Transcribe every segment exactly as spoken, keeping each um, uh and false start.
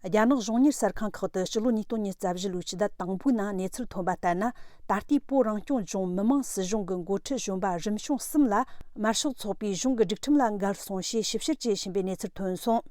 རྒྱ་ནག་གཞུང་གཉེར་གསར་ཁང་ཁག་ཏུ་ཕྱི་ལོ་ཉིས་སྟོང་ཉི་ཤུ་རྩ་བཞི་ལོའི་ཕྱི་ཟླ་དང་པོའི་ནང་གནས་ཚུལ་ཐོན་པ་ལྟར་ན། ད་ལྟའི་བོད་རང་སྐྱོང་ལྗོངས་མི་དམངས་སྲིད་གཞུང་གི་འགོ་ཁྲིད་གཞོན་པ་རིམ་བྱོན་གསུམ་ལ་དམར་ཤོག་ཚོགས་པའི་གཞུང་གི་སྒྲིག་ཁྲིམས་ལ་འགལ་སོང་ཞེས་ཞིབ་བཤེར་བྱེད་བཞིན་པའི་གནས་ཚུལ་ཐོན་སོང་།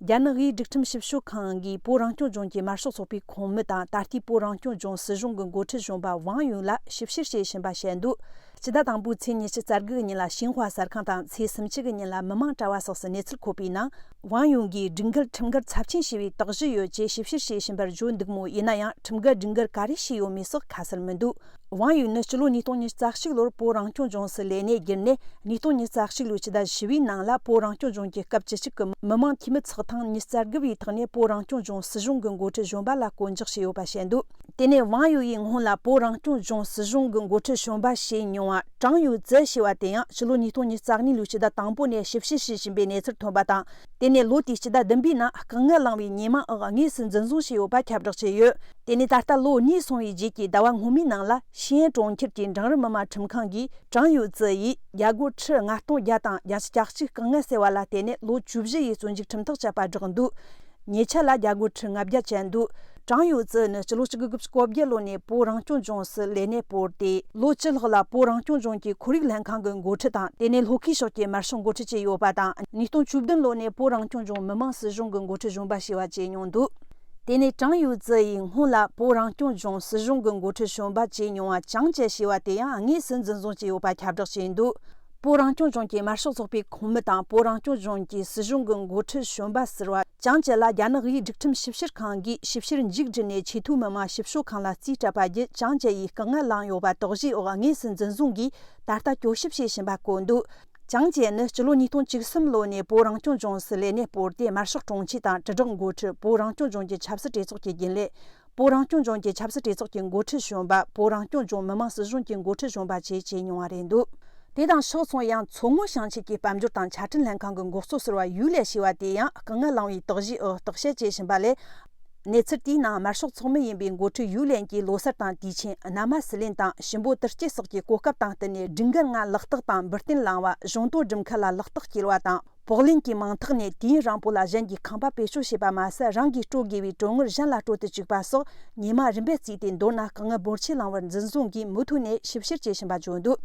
རྒྱ་ནག་གི་སྒྲིག་ཁྲིམས་ཞིབ་དཔྱོད་ཁང་གིས་བོད་རང་སྐྱོང་ལྗོངས་ཀྱི་དམར་ཤོག་ཚོགས་པའི་ཁོངས་མི་དང་ད་ལྟའི་བོད་རང་སྐྱོང་ལྗོངས་སྲིད་གཞུང་གི་འགོ་ཁྲིད་གཞོན་པ་ཝང་ཡུན་ལ་ཞིབ་བཤེར་བྱེད་བཞིན་པ་བཤད་འདུག། ཕྱི་ཟླ་དང་པོའི་ཚེས་ཉི་ཤུ་རྩ་དགུ་གི་ཉིན་ལ་ཤིན་ཧྭ་གསར་ཁང་དང་ཚེས་སུམ་ཅུ་གི་ཉིན་ལ་མི་དམངས་དྲ་བ་སོགས་སུ་གནས་ཚུལ་འཁོད་པའི་ནང་། ཝང་ཡུན་གྱིས་སྒྲིག་འགལ་ཁྲིམས་འགལ་ཚབས་ཆེན་བྱས་པའི་དོགས་གཞི་ཡོད་ཅེས་ཞིབ་བཤེར་བྱེད་བཞིན་པར་བརྗོད་འདུག་མོད། ཡིན་ན་ཡང་ཁྲིམས་འགལ་སྒྲིག་འགལ་ག་རེ་བྱས་ཡོད་མེད་སོགས་ཁ་གསལ་མི་འདུག། ཝང་ཡུན་ནི་སྤྱི་ལོ་ཉིས་སྟོང་ཉི་ཤུ་རྩ་གཅིག་ལོར་བོད་རང་སྐྱོང་ལྗོངས་སུ་ལས་གནས་བརྒྱུད་ནས། ཉིས་སྟོང་ཉི་ཤུ་རྩ་གཅིག་ལོའི་ཕྱི་ཟླ་བཞི་པའི་ནང་ལ་བོད་རང་སྐྱོང་ལྗོངས་ཀྱི་སྐབས་བཅུ་གཅིག་གི་མི་དམངས་འཐུས་མི་ཚོགས་ཐེངས་ཉི་ཤུ་རྩ་དགུ་པའི་ཐོག་ནས་བོད་རང་སྐྱོང་ལྗོངས་སྲིད་གཞུང་གི་འགོ་ཁྲིད་གཞོན་པ་ལ་བསྐོ་འཇོག་བྱས་ཡོད་པ་བཤད་འདུག། དེ་ནས་ཝང་ཡུན་ཡིས་སྔོན་ལ་བོད་རང་སྐྱོང་ལྗོངས་སྲིད་གཞུང་གི་འགོ་ཁྲིད་གཞོན་པ་བྱས་མྱོང་བ་ཀྲང་ཡུའུ་ཙི་ཞེས་པ་དེ་ཡང་ཕྱི་ལོ་ཉིས་སྟོང་ཉི་ཤུ་རྩ་གཉིས་ལོའི་ཕྱི་ཟླ་དང་པོ་ནས་ཞིབ་བཤེར་བྱེད་བཞིན་པའི་གནས་ཚུལ་ཐོན་པ་དང་། དེ་ནས་ལོ་དེའི་ཕྱི་ཟླ་བདུན་པའི་ནང་དཀའ་ངལ་བསླངས་པའི་ཉེས་མིང་འོག་དངོས་སུ་འཛིན་བཟུང་བྱས་ཡོད་པ་ཁྱབ་བསྒྲགས་བྱས་ཡོད། དེ་ནས་ད་ལྟ་ལོ་གཉིས་སོང་བའི་རྗེས་ཀྱི་ཟླ་བ་སྔོན་མའི་ནང་ལ་ཤེས་ཡོན་གྲོང་ཁྱེར་གྱི་འབྲིང་རིམ་མི་དམངས་ཁྲིམས་ཁང་གིས་ཀྲང་ཡུའུ་ཙི་ཡིས་རྒྱ་སྒོར་ཁྲི་ལྔ་སྟོང་བརྒྱ་དང་བརྒྱད་ཅུ་གྱ་གཅིག་དཀའ་ངལ་སེལ་བ་ལ་བརྟེན་ནས་ལོ་བཅུ་བཞི་ཡི་བཙོན་འཇུག་ཁྲིམས་ཐག་བཅད་པ་བསྒྲགས་འདུག། ཉེ་ཆར་ལ་རྒྱ་སྒོར་ཁྲི་ལྔ་བརྒྱ་བཅད་འདུག། ཀྲང་ཡུའུ་ཙི་ནི་སྤྱི་ལོ་གཅིག་དགུ་དགུ་བཅུ་གོ་བརྒྱད་ལོ་ནས་བོད་རང་སྐྱོང་ལྗོངས་སུ་ལས་གནས་སྤོར་ཏེ། ལོ་བཅུ་ལྷག་ལ་བོད་རང་སྐྱོང་ལྗོངས་ཀྱི་ཁོར་ཡུག་ལྷན་ཁང་གི་འགོ་ཁྲིད་དང་། དེ་ནས་ལྷོ་ཁའི་ཕྱོགས་ཀྱི་དམར་ཤོག་འགོ་ཁྲིད་བྱས་ཡོད་པ་དང་། ཉིས་སྟོང་བཅུ་བདུན་ལོ་ནས་བོད་རང་སྐྱོང་ལྗོངས་མི་དམངས་སྲིད་གཞུང་གི་འགོ་ཁྲིད་གཞོན་པ་ཞེས་པ་བྱས་མྱོང་འདུག། དེ་ནས་ཀྲང་ཡུའུ་ཙི་ཡིས་སྔོན་ལ་བོད་རང་སྐྱོང་ལྗོངས་སྲིད་གཞུང་གི་འགོ་ཁྲིད་གཞོན་པ་བྱས་མྱོང་བ་ཅང་ཅེ་ཞེས་པ་དེ་ཡང་དངོས་སུ་འཛིན་བཟུང་བྱས་ཡོད་པ་ཁྱབ་བསྒྲགས་བྱས་འདུག། བོད་རང་སྐྱོང་ལྗོངས་ཀྱི་དམར་ཤོག་ཚོགས་པའི་ཁོངས་མི་དང་བོད་རང་སྐྱོང་ལྗོངས་ཀྱི་སྲིད་གཞུང་གི་འགོ་ཁྲིད་གཞོན་པ་ཟུར་པ་ཅང་ཅེ་ལ་རྒྱ་ནག་གི་སྒྲིག་ཁྲིམས་ཞིབ་བཤེར་ཁང་གིས་ཞིབ་བཤེར་མཇུག་བསྒྲིལ་ནས་ཆེས་མཐོའི་མི་དམངས་ཞིབ་དཔྱོད་ཁང་ལ་རྩིས་སྤྲད་པ་བརྒྱུད། ཅང་ཅེ་ཡིས་དཀའ་ངལ་བསླངས་ཡོད་པ་དོགས་གཞིའི་འོག་དངོས་སུ་འཛིན་བཟུང་གིས་ད་ལྟ་གྱོད་ཞིབ་བྱེད་བཞིན་པ་བཀོད་འདུག། ཅང་ཅེ་ནི་སྤྱི་ལོ་ཉིས་སྟོང་བཅུ་གསུམ་ལོ་ནས་བོད་རང་སྐྱོང་ལྗོངས་སུ་ལས་གནས་སྤོར་ཏེ། དམར་ཤོག་དྲུང་ཆེ་དང་དྲིལ་བསྒྲགས་འགོ་ཁྲིད། བོད་རང་སྐྱོང་ལྗོངས་ཀྱི་ཆབ་སྲིད་གྲོས་ཚོགས་ཀྱི་རྒྱུན་ལས། བོད་རང་སྐྱོང་ལྗོངས་ཀྱི་ཆབ་སྲིད་གྲོས་ཚོགས་ཀྱི་འགོ་ཁྲིད་གཞོན་པ། བོད་རང་སྐྱོང་ལྗོངས་མི་དམངས་སྲིད་གཞུང་གི་འགོ་ཁྲིད་གཞོན་པ་བཅས་བྱས་མྱོང་བ་རེད་འདུག། དེ་དང་ཕྱོགས་མཚུངས་ཡང་མཚོ་སྔོན་ཞིང་ཆེན་གྱི་དཔལ་འབྱོར་དང་ཆ་འཕྲིན་ལྷན་ཁང་གི་འགོ་གཙོ་ཟུར་པ་ཡུའུ་ལེ་ཞེས་པ་དེ་ཡང་དཀའ་ངལ་བསླངས་པའི་དོགས་གཞིའི་འོག་རྟོག་དཔྱད་བྱེད་བཞིན་པ་ལས། གནས་ཚུལ་དེའི་ནང་དམར་ཤོག་ཚོགས་མི་ཡིན་པའི་འགོ་ཁྲིད་ཡུའུ་ལེན་གྱིས་ལོ་སར་དང་དུས་ཆེན། གནམ་སྨད་སྲིད་བློན་དང་ཞིང་པོ་དུར་སྐྱེལ་སོགས་ཀྱི་གོ་སྐབས་དང་བསྟུན་ནས་སྒྲིག་འགལ་ངང་ལག་རྟགས་དང་འབུལ་རྟེན་བླངས་པ། གཞུང་དོན་སྒྲུབ་མཁན་ལ་ལག་རྟགས་བསྐྱེལ་བ་དང་། བོགས་ལེན་གྱི་མིང་ཐོག་ནས་དུས་ཡུན་རིང་པོ་ལ་གཞན་གྱི་ཁང་པ་བེད་སྤྱོད་བྱས་པ་མ་ཟད། རང་གིས་སྤྲོད་དགོས་པའི་གྲོན་དངུལ་གཞན་ལ་སྤྲོད་དུ་བཅུག་པ་སོགས་ཉེས་མ་རིམ་པས་བརྩིས་ཏེ། མདོར་ན་དཀའ་ངལ་འབོར་ཆེ་བསླངས་པར་འཛིན་བཟུང་གིས་མུ་མཐུད་ནས་ཞིབ་བཤེར་བྱེད་བཞིན་པ་བརྗོད་འདུག།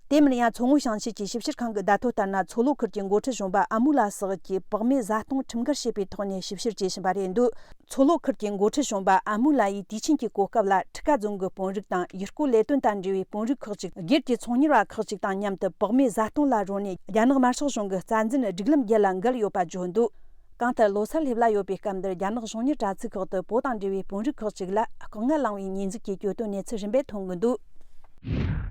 དེ་མིན་ཡང་མཚོ་སྔོན་ཞིང་ཆེན་གྱི་ཞིབ་བཤེར་ཁང་གི་བརྡ་ཐོ་ལྟར་ན། མཚོ་ལྷོ་ཁུལ་གྱི་འགོ་ཁྲིད་གཞོན་པ་ཨ་མུ་ལ་སོགས་ཀྱིས་བག་མེད་བཟའ་བཏུང་ཁྲིམས་འགལ་བྱས་པའི་ཐོག་ནས་ཞིབ་བཤེར་བྱེད་བཞིན་པ་རེད་འདུག། མཚོ་ལྷོ་ཁུལ་གྱི་འགོ་ཁྲིད་གཞོན་པ་ཨ་མུ་ལ་ཡིས་དུས་ཆེན་གྱི་གོ་སྐབས་ལ་ཁྲི་ཀ་རྫོང་གི་དཔོན་རིགས་དང་ཡུལ་སྐོར་ལས་དོན་དང་འབྲེལ་བའི་དཔོན་རིགས་ཁག་ཅིག་སྒེར་གྱི་ཚོང་གཉེར་བ་ཁག་ཅིག་དང་མཉམ་དུ་བག་མེད་བཟའ་བཏུང་ལ་རོལ་ནས། རྒྱ་ནག་དམར་ཤོག་གཞུང་གི་རྩ་འཛིན་སྒྲིག་ལམ་བརྒྱད་ལ་འགལ་ཡོད་པ་བརྗོད་འདུག། གང་ལྟར་ལོ་སར་སླེབས་ལ་ཡོད་པའི་སྐབས་འདིར་རྒྱ་ནག་གཞུང་གཉེར་དྲ་ཚིགས་ཁག་ཏུ་བོད་དང་འབྲེལ་བའི་དཔོན་རིགས་ཁག་ཅིག་ལ་དཀའ་ངལ་བསླངས་པའི་ཉེས་འཛུགས་ཀྱི་གྱོད་དོན་གནས་ཚུལ་རིམ་པས་ཐོན་གྱི་འདུག།